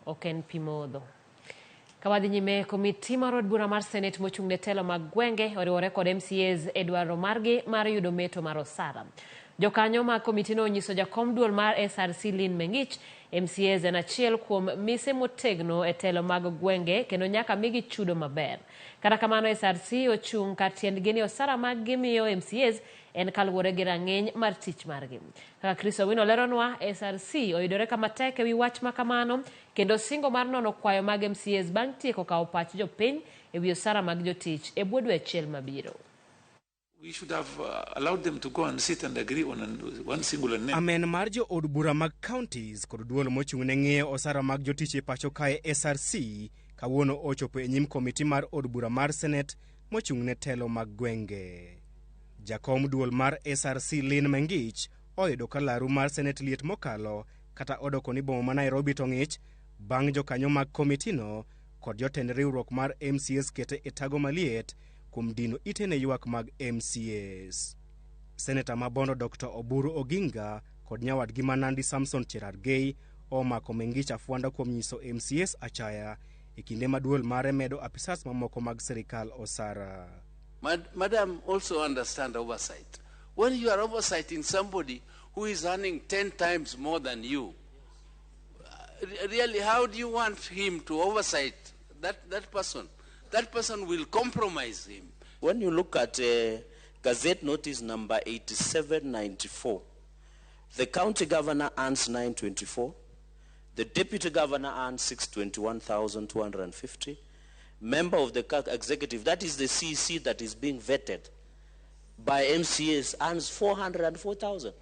Ok en pi modho. Ka wadhi nyime, komiti mar od bura mar Senate mochung' ne telo mag gwenge oriwore kod MCAs e dwaro margi mar yudo meto mar osara. Jokanyo mag komitino onyiso jakom duol mar SRC Lynn Mengich, MCAs en achiel kuom mise motegno e telo mag gwenge kendo nyaka migi chudo maber. Kata kamano SRC ochung' kar tiendgi ni osara mag gimiyo MCAs en kaluwore gi rang'iny mar tich margi. Kaka Chris Owino leronwa, SRC oyudore kama tek ewi wach ma kamano kendo singo mar nono kwayo mag MCAs bang' tieko kawo pach jopiny ewi osara mag jotich e bwo dwe achiel mabiro. We should have allowed them to go and sit and agree on one singular name. Amen mar jo od bura mag counties kod duol mochung' ne ng'iyo osara mag jotich e pacho kae SRC kawuono ochopo e nyim komiti mar od bura mar Senate mochung' ne telo mag gwenge. Jakom duol mar SRC Lynn Mengich oyudo ka laru mar Senate liet mokalo kata odoko ni boma ma Nairobi to ng'ich bang' jokanyo mag komitino kod jotend riwruok mar MCAs kete e tago maliet kuom dino ite ne ywak mag MCAs. Seneta ma Bondo Dr. Oburu Oginga kod nyawadgi ma Nandi Samson Cherargei omako Mengich afwanda kuom nyiso MCAs achaya e kinde ma duol mare medo apisas mamoko mag sirikal osara. Madam also understand oversight. When you are oversighting somebody who is earning 10 times more than you, really, how do you want him to oversight that person? That person will compromise him. When you look at Gazette Notice number 8794, the county governor earns 924, the deputy governor earns 621,250, member of the executive, that is the CEC that is being vetted by MCAs, earns 404,000.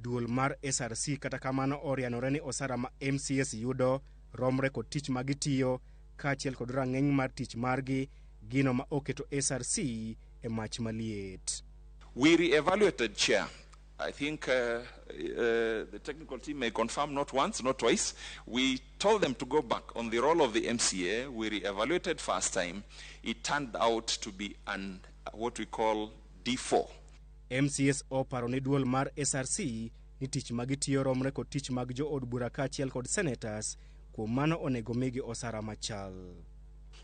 Duol mar SRC kata kamano orianore ni osara ma MCAs yudo romre kod tich ma gitiyo kaachiel kod rang'iny mar tich margi, gino ma oketo SRC e mach maliet. We re-evaluated, Chair. I think the technical team may confirm not once, not twice. We told them to go back on the role of the MCA. We re-evaluated first time. It turned out to be an what we call D4. MCAs oparo ni duol mar SRC ni tich ma gitiyo romre kod tich mag jo od bura kaachiel kod senators, kuom mano onego migi osara machal.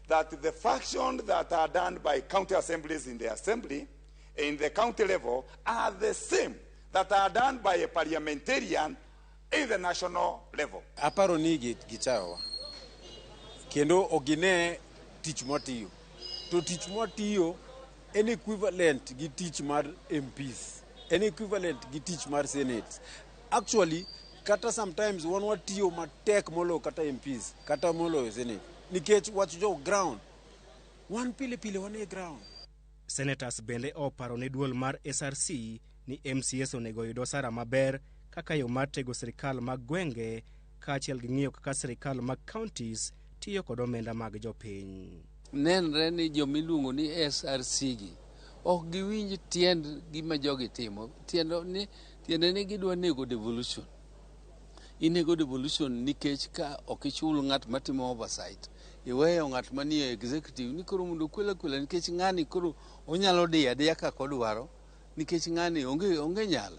That the functions that are done by county assemblies in the assembly, in the county level, are the same that are done by a parliamentarian in the national level. Aparo ni gichayowa kendo ok gine tich mwatiyo, to tich mwatiyo en equivalent gi tich mar MPs, en equivalent gi tich mar Senate. Actually, kata sometimes wan watiyo matek moloyo kata MPs kata moloyo Senate, nikech wach jo ground wan pile pile wan e ground. Senators bende oparo ne duol mar SRC ni MCAs onego oyud osara maber kaka yo mar tego sirikal mag gwenge kaachiel gi ng'iyo kaka sirikal mag counties tiyo kod omenda mag jopiny. Nenre ni jomiluongo ni SRC gi ok giwinj tiend gima jogi timo. Tiende ni gidwa nego devolution. Inego devolution nikech ka ok ichul ng'at matimo oversight, iweyo ng'at manie executive ni koro mondo okwel akwela, nikech ng'ani koro onyalo diyo adiya kaka odwaro, nikech ng'ani onge nyalo,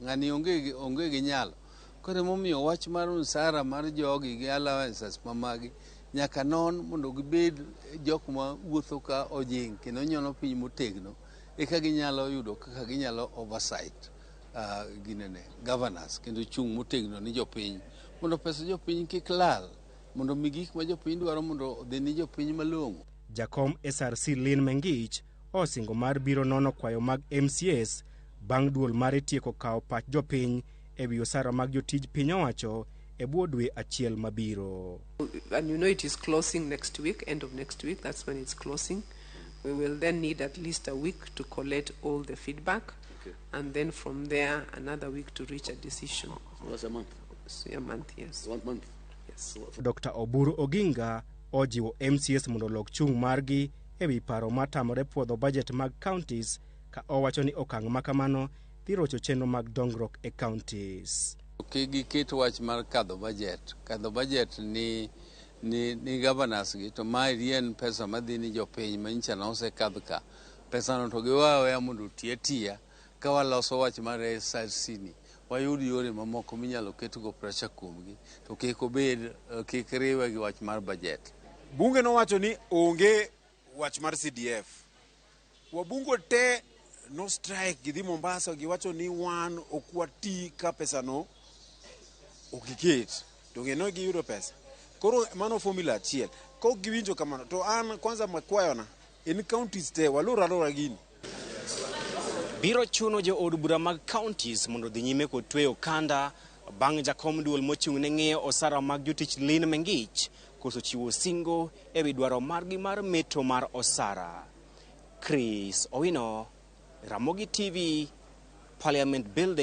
ng'ani onge gi nyalo. Koro emomiyo wach mar msara mar jogi gi allowances mamagi nyaka non mondo gibed jok ma wuotho ka ojing' kendo nyono piny motegno, eka ginyalo yudo kaka ginyalo oversight ginene governors kendo chung' motegno ni jopiny mondo pesa jopiny kik lal, mondo mi gik ma jopiny dwaro mondo odhi ni jopiny malong'o. Jakom SRC Lynn Mengich osingo mar biro nono kwayo mag MCAs bang' duol mare tieko kawo pach jopiny ewi osara mag jotij piny owacho e bwo dwe achiel mabiro. And you know it is closing next week, end of next week, that's when it's closing. We will then need at least a week to collect all the feedback. And then from there, another week to reach a decision. So that's a month? So a month, yes. 1 month? Yes. Dr. Oburu Oginga ojiwo MCAs mondo olok chung' margi ewi paro matamore puodho budget mag counties ka owacho ni okang' ma kamano dhi rocho chenro mag dongruok e counties. Kik giket wach mar kadho budget. Kadho budget ni governors gi, to ma en pesa madhi ni jopiny ma nyicha nosekadh ka. Pesano to giweyo aweya mondo oti atiya ka waloso wach mar SRC ni. Wayud yore mamoko minyalo ketgo pressure kuomgi to kik obed kik riwe gi wach mar budget. Bunge nowacho ni onge wach mar CDF. Wabunge te no strike gidhi Mombasa giwacho ni wan ok wati ka pesa no ok giket. Donge ne giyudo pesa. Koro mano formula achiel. Kok giwinjo kamano to an kwanza makwayona en counties te walor alora gini. Biro chuno jo od bura mag counties mondo odhi nyime kod tweyo okanda bang' jakom duol mochung' ne ng'iyo osara mag jotich Lynn Mengich koso chiwo singo ewi dwaro margi mar meto mar osara. Chris Owino, Ramogi TV, Parliament Building.